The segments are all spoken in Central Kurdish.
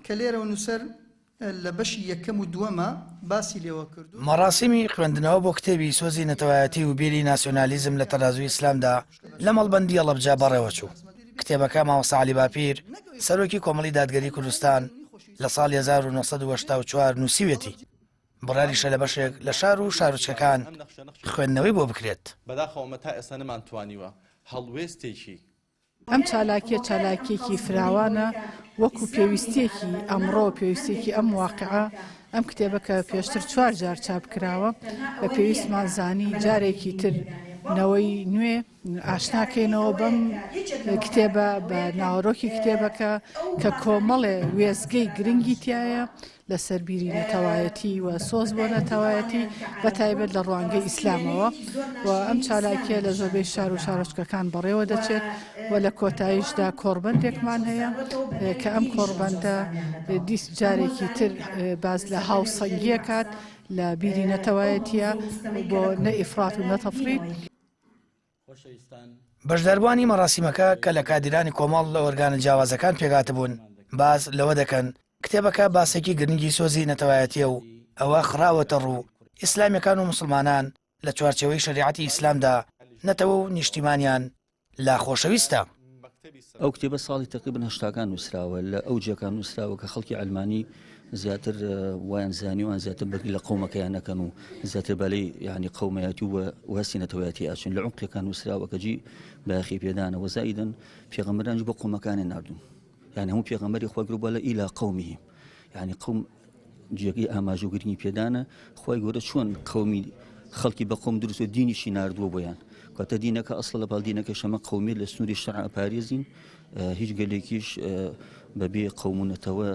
کە لێرەوە نووسەر لە بەشی یەکەم و دووەما باسی لێوە کردوون. مەڕاسیمی خوێندنەوە بۆ کتێبی سۆزی نەتەوایەتی و بیری ناسیۆنالیزم لە تەرازووی ئیسلامدا لە مەڵبەندی هەڵەبجە بەڕێوەچوو. کتێبەکە مامۆستا عەلی باپیر، سەرۆکی کۆمەڵی دادگەری کوردستان لە ساڵی 1984 نووسیویەتی. بڕیاریشە لە بەشێک لە شار و شارۆچکەکان خوێندنەوەی بۆ بکرێت. بەداخەوە ئەمە تا ئێستا نەمانتوانیوە هەڵوێستێکی. ئەم چالاکیە چالاکیەکی فراوانە وەکو پێویستیەکی ئەمڕۆ پێویستیەکی ئەم واقعە ئەم کتێبە کە پێشتر چوار جار چاپ کراوە بە پێویستمان زانی جارێکی تر نەوەی نوێ ئاشناکەینەوە بەم کتێبە بە ناوەرۆکی کتێبەکە کە کۆمەڵێ وێزگەی گرنگی تایە لەسەر بیری نەتەوایەتی و سۆز بۆ نەتەوایەتی بە تایبەت لە ڕوانگەی ئیسلامەوە و ئەم چالاکیە لە زۆربەی شار و شارۆچکەکان بەڕێوە دەچێت و لە کۆتاییشدا کۆڕبەندێکمان هەیە کە ئەم کۆڕبەندە دیس جارێکی تر باز لە هاوسەنگیەکات لە بیری نەتەوایەتیە بۆ نە ئیفرات و نە تەفریت. بەشداربووانی مەراسیمەکە کە لە کادیرانی کۆمەڵ لە ئۆرگانە جیاوازەکان پێکهاتبوون، باس لەوە دەکەن، کتێبەکە باسێکی گرنگی سۆزی نەتەوایەتییە و ئەوە خراوەتەڕوو، ئیسلامییەکان و موسڵمانان لە چوارچێوەی شەریعەتی ئیسلامدا نەتەوە و نیشتیمانیان لا خۆشەویستە. ئەو کتێبە ساڵی تەقریبەن هەشتاکان نووسراوە، لە ئەو جێکان نووسراوە کە خەڵکی عەلمانی زیاتر وایان زانی وان زیاتر بەرگری لە قەومەکەیان نەکەن و زیاتر بەلەی یعنی قەومەتی و و هەستی نەتەوایەتی ئاچن لە عمقەکان نووسراوە کە جی بایەخی پێدانە وەزایدن پێغەمبەرانیش بۆ قەومەکانی ناردوون یعنی هەموو پێغەمبەری خوا گرو بە لە ئیلا قەومیهم یعنی قەوم جێگەی ئاماژە و گرنگی پێدانە خوای گەورە چۆن قەومی خەڵکی بە قەوم دروست و دینیشی ناردووە بۆیان کاتە دینەکە ئەسڵ لە پاڵ دینەکە شەمە قەومیت لە سنووری شەرع ئەپارێزین هیچ گەلێکیش بەبێ قەوم و نەتەوە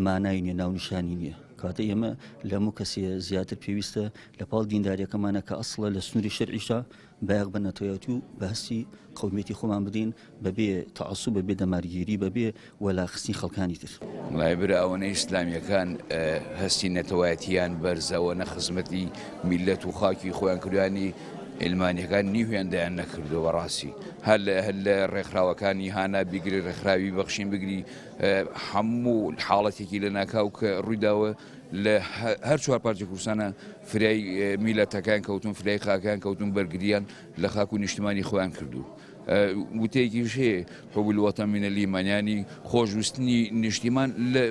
مانای نیە ناونیشانی نییە کاتە ئێمە لە هەموو کەسێ زیاتر پێویستە لە پاڵ دینداریەکەمانە کە ئەسڵە لە سنووری شەرعیشا بایەخ بە نەتەوەیەتی و بە هەستی قەومیەتی خۆمان بدەین بەبێ تەعەسوب بەبێ دەمارگیری بەبێ وەلاخستنی خەڵکانی تر. وەڵای برا ئەوەنە ئیسلامیەکان هەستی نەتەوایەتیان بەرزە ئەوەنە خزمەتی میللەت و خاکی خۆیان کردوە یانی عیلمانیەکان نیو هێندەیان نەکردوە بەڕاستی هەر لە هەر لە ڕێکخراوەکانی هانا بیگری ڕێکخراوی بەخشین بگری هەموو حاڵەتێکی لەناکاو کە ڕوویداوە لە هەر چوار پارچەی کوردستانە فریای میلەتەکان کەوتون فریای خاکان کەوتون بەرگریان لە خاک و نیشتمانی خۆیان کردو وتەیەکیش هەیە حب الوطن من الایمان یانی خۆشویستنی نیشتیمان لە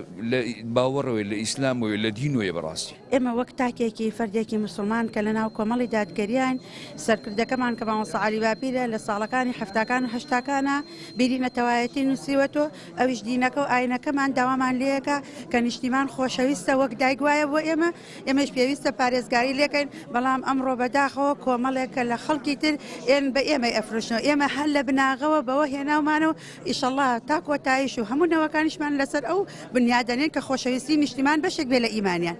باوەڕەوەی لە ئیسلامەوەی لە دینەوەیە بەڕاستی. ئێمە وەک تاکێکی فەردێکی موسڵمان کە لەناو کۆمەڵی دادگەریاین، سەرکردەکەمان کە مامۆستا عەلی باپیرە لە ساڵەکانی حەفتاکان و هەشتاکانا بیری نەتەوایەتی نووسیوەتۆ، ئەویش دینەکە و ئاینەکەمان داوامان لێیەکا کە نیشتیمان خۆشەویستە وەک دایک وایە بۆ ئێمە، ئێمەیش پێویستە پارێزگاری لێکەین، بەڵام ئەمڕۆ بەداخەوە کۆمەڵێک کە لە خەڵکی تر ئێن بە ئێمەی ئەفرۆشنەوە، ئێمە هەر لە بناغەوە بەوە هێناومانە و ئیشەڵا تا کۆتاییش و هەموو نەوەکانیشمان لەسەر ئەو بنیادەنێن کە خۆشەویستی نیشتیمان بەشێک بێ لە ئیمانیان.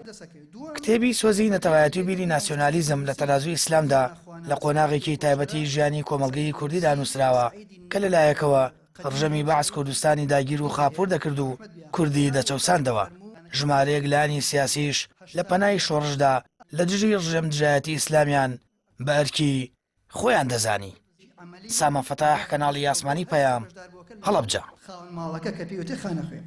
کتێبی سۆزی نەتەوایەتی و بیری ناسیۆنالیزم لە تەرازووی ئیسلامدا لە قۆناغێکی تایبەتی ژیانی کۆمەڵگەی کوردیدا نووسراوە کە لە لایەکەوە ڕژێمی بەعس کوردستانی داگیر و خاپوور دەکرد و کوردی دەچەوساندەوە، ژمارەیەک لایەنی سیاسیش لە پەنای شۆڕشدا لە دژی ڕژێم دژایەتی ئیسلامیان بە ئەرکی خۆیان دەزانی. سامان فەتاح، کەناڵی ئاسمانی پەیام، هەڵەبجە. خاوەن ماڵەکە کە پێی وتێ خانەخوێ.